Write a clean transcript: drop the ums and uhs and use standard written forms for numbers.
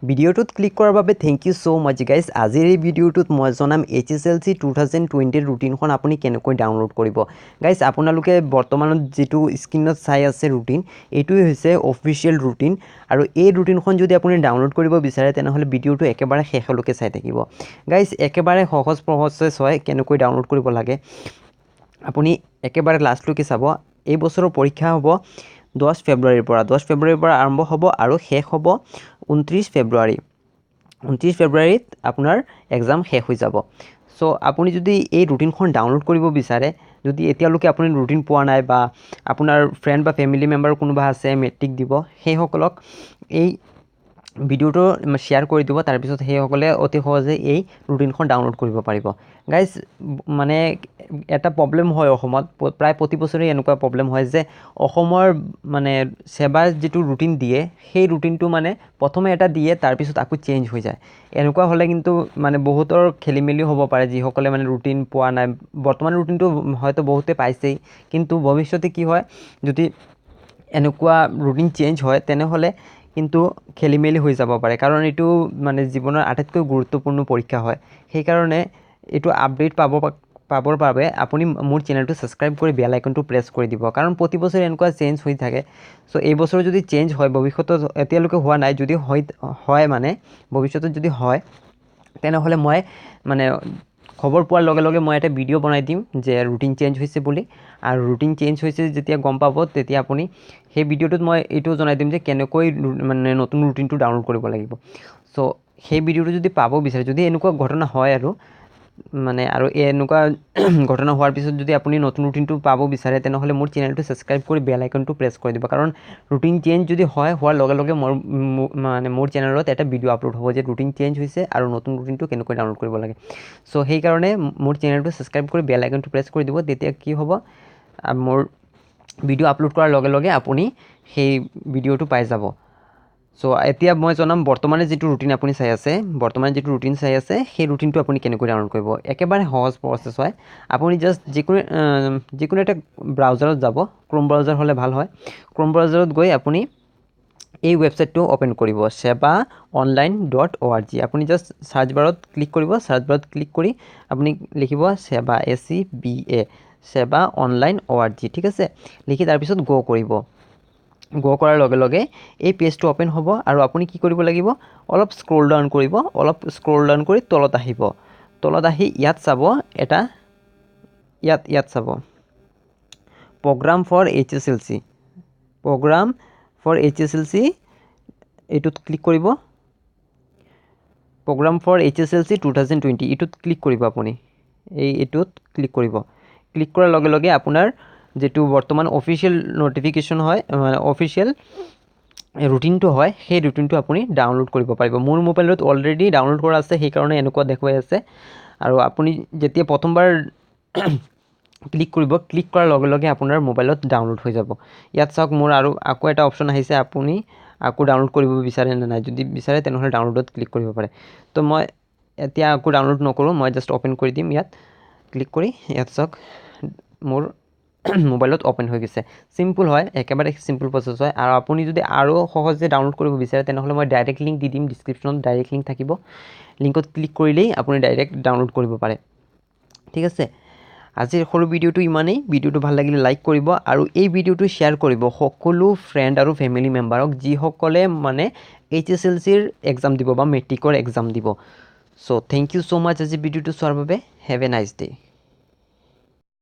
ভিডিঅ'টোত ক্লিক কৰাৰ বাবে thank you so much, guys. আজিৰ এই ভিডিঅ'টোত মই জনাম HSLC 2020ৰ ৰুটিনখন আপুনি কেনেকৈ ডাউনলোড কৰিব। গাইজ, আপোনালোকে বৰ্তমানত যিটো স্ক্ৰীণত চাই আছে ৰুটিন, এইটোৱে হৈছে অফিচিয়েল ৰুটিন। আৰু এই ৰুটিনখন যদি আপুনি ডাউনলোড কৰিব বিচাৰে, তেনেহ'লে ভিডিঅ'টো একেবাৰে শেষলৈকে চাই থাকিব। গাইজ, একেবাৰে সহজ প্ৰচেছ হয় কেনেকৈ ডাউনলোড কৰিব লাগে। আপুনি একেবাৰে লাষ্টলৈকে চাব। এই বছৰৰ পৰীক্ষা হ'ব 10 ফেব্ৰুৱাৰীৰ পৰা, 10 ফেব্ৰুৱাৰীৰ পৰা আৰম্ভ হ'ব আৰু শেষ হ'ব 29 ফেব্ৰুৱাৰী। 29 ফেব্ৰুৱাৰীত আপোনাৰ এক্সাম শেষ হৈ যাব। চ' আপুনি যদি এই ৰুটিনখন ডাউনলোড কৰিব বিচাৰে, যদি এতিয়ালৈকে আপুনি ৰুটিন পোৱা নাই বা আপোনাৰ ফ্ৰেণ্ড বা ফেমিলি মেম্বাৰ কোনোবা আছে মেট্ৰিক দিব, সেইসকলক এই ভিডিঅ'টো শ্বেয়াৰ কৰি দিব। তাৰপিছত সেইসকলে অতি সহজে এই ৰুটিনখন ডাউনলোড কৰিব পাৰিব। গাইজ, মানে এটা প্ৰব্লেম হয় অসমত, প্ৰায় প্ৰতি বছৰেই এনেকুৱা প্ৰব্লেম হয় যে অসমৰ মানে ছেবাৰ যিটো ৰুটিন দিয়ে, সেই ৰুটিনটো মানে প্ৰথমে এটা দিয়ে, তাৰপিছত আকৌ চেঞ্জ হৈ যায়। এনেকুৱা হ'লে কিন্তু মানে বহুতৰ খেলি মেলিও হ'ব পাৰে, যিসকলে মানে ৰুটিন পোৱা নাই। বৰ্তমান ৰুটিনটো হয়তো বহুতে পাইছেই, কিন্তু ভৱিষ্যতে কি হয়, যদি এনেকুৱা ৰুটিন চেঞ্জ হয়, তেনেহ'লে কিন্তু খেলি মেলি হৈ যাব পাৰে। কাৰণ এইটো মানে জীৱনৰ আটাইতকৈ গুৰুত্বপূৰ্ণ পৰীক্ষা হয়। সেইকাৰণে এইটো আপডেট পাবৰ বাবে আপুনি মোৰ চেনেলটো ছাবস্ক্ৰাইব কৰি বেল আইকনটো প্ৰেছ কৰি দিব, কাৰণ প্ৰতি বছৰে এনেকুৱা চেঞ্জ হৈ থাকে। চ' এই বছৰ যদি চেঞ্জ হয়, ভৱিষ্যতত, এতিয়ালৈকে হোৱা নাই, যদি হয় হয় মানে ভৱিষ্যতত যদি হয়, তেনেহ'লে মই মানে খবৰ পোৱাৰ লগে লগে মই এটা ভিডিঅ' বনাই দিম যে ৰুটিন চেঞ্জ হৈছে বুলি। আৰু ৰুটিন চেঞ্জ হৈছে যেতিয়া গম পাব, তেতিয়া আপুনি সেই ভিডিঅ'টোত মই এইটোও জনাই দিম যে কেনেকৈ মানে নতুন ৰুটিনটো ডাউনলোড কৰিব লাগিব। চ' সেই ভিডিঅ'টো যদি পাব বিচাৰে, যদি এনেকুৱা ঘটনা হয় আৰু মানে আৰু এনেকুৱা ঘটনা হোৱাৰ পিছত যদি আপুনি নতুন ৰুটিনটো পাব বিচাৰে, তেনেহ'লে মোৰ চেনেলটো ছাবস্ক্ৰাইব কৰি বেল আইকনটো প্ৰেছ কৰি দিব। কাৰণ ৰুটিন চেঞ্জ যদি হয়, হোৱাৰ লগে লগে মোৰ মানে মোৰ চেনেলত এটা ভিডিঅ' আপলোড হ'ব যে ৰুটিন চেঞ্জ হৈছে আৰু নতুন ৰুটিনটো কেনেকৈ ডাউনলোড কৰিব লাগে। চ' সেইকাৰণে মোৰ চেনেলটো ছাবস্ক্ৰাইব কৰি বেল আইকনটো প্ৰেছ কৰি দিব। তেতিয়া কি হ'ব, মোৰ ভিডিঅ' আপলোড কৰাৰ লগে লগে আপুনি সেই ভিডিঅ'টো পাই যাব। চ' এতিয়া মই জনাম বৰ্তমানে যিটো ৰুটিন আপুনি চাই আছে, বৰ্তমান যিটো ৰুটিন চাই আছে, সেই ৰুটিনটো আপুনি কেনেকৈ ডাউনলোড কৰিব। একেবাৰে সহজ প্ৰচেছ হয়। আপুনি জাষ্ট যিকোনো যিকোনো এটা ব্ৰাউজাৰত যাব, ক্ৰ'ম ব্ৰাউজাৰ হ'লে ভাল হয়। ক্ৰ'ম ব্ৰাউজাৰত গৈ আপুনি এই ৱেবছাইটটো অ'পেন কৰিব, sebaonline.org। আপুনি জাষ্ট চাৰ্চ বাৰত ক্লিক কৰিব। চাৰ্চ বাৰত ক্লিক কৰি আপুনি লিখিব সেৱা, SEBA, সেৱা অনলাইন অ' আৰ জি। ঠিক আছে, লিখি তাৰপিছত গ' কৰিব। গ' কৰাৰ লগে লগে এই পেজটো অ'পেন হ'ব আৰু আপুনি কি কৰিব লাগিব, অলপ স্ক্ৰল ডাউন কৰিব। অলপ স্ক্ৰল ডাউন কৰি তলত আহিব। তলত আহি ইয়াত চাব এটা, ইয়াত ইয়াত চাব programme for HSLC, programme for HSLC, এইটোত ক্লিক কৰিব। Programme for HSLC 2020, এইটোত ক্লিক কৰিব। আপুনি এইটোত ক্লিক কৰিব। ক্লিক কৰাৰ লগে লগে আপোনাৰ যিটো বৰ্তমান অফিচিয়েল নটিফিকেশ্যন হয়, মানে অফিচিয়েল ৰুটিনটো হয়, সেই ৰুটিনটো আপুনি ডাউনলোড কৰিব পাৰিব। মোৰ মোবাইলত অলৰেডি ডাউনলোড কৰা আছে, সেইকাৰণে এনেকুৱা দেখুৱাই আছে। আৰু আপুনি যেতিয়া প্ৰথমবাৰ ক্লিক কৰিব, ক্লিক কৰাৰ লগে লগে আপোনাৰ মোবাইলত ডাউনলোড হৈ যাব। ইয়াত চাওক, মোৰ আৰু আকৌ এটা অপশ্যন আহিছে, আপুনি আকৌ ডাউনলোড কৰিব বিচাৰে নে নাই। যদি বিচাৰে, তেনেহ'লে ডাউনলোডত ক্লিক কৰিব পাৰে। তো মই এতিয়া আকৌ ডাউনলোড নকৰোঁ, মই জাষ্ট অ'পেন কৰি দিম ইয়াত ক্লিক কৰি। ইয়াত চাওক, মোৰ মোবাইলত অ'পেন হৈ গৈছে। চিম্পুল হয়, একেবাৰে চিম্পুল প্ৰচেছ হয়। আৰু আপুনি যদি আৰু সহজে ডাউনলোড কৰিব বিচাৰে, তেনেহ'লে মই ডাইৰেক্ট লিংক দি দিম। ডিছক্ৰিপশ্যনত ডাইৰেক্ট লিংক থাকিব। লিংকত ক্লিক কৰিলেই আপুনি ডাইৰেক্ট ডাউনলোড কৰিব পাৰে। ঠিক আছে, আজিৰ সৰু ভিডিঅ'টো ইমানেই। ভিডিঅ'টো ভাল লাগিলে লাইক কৰিব আৰু এই ভিডিঅ'টো শ্বেয়াৰ কৰিব সকলো ফ্ৰেণ্ড আৰু ফেমিলি মেম্বাৰক, যিসকলে মানে এইচএছএলচিৰ এক্সাম দিব বা মেট্ৰিকৰ এক্সাম দিব। So thank you so much আজি ভিডিঅ'টো চোৱাৰ বাবে। Have a nice day.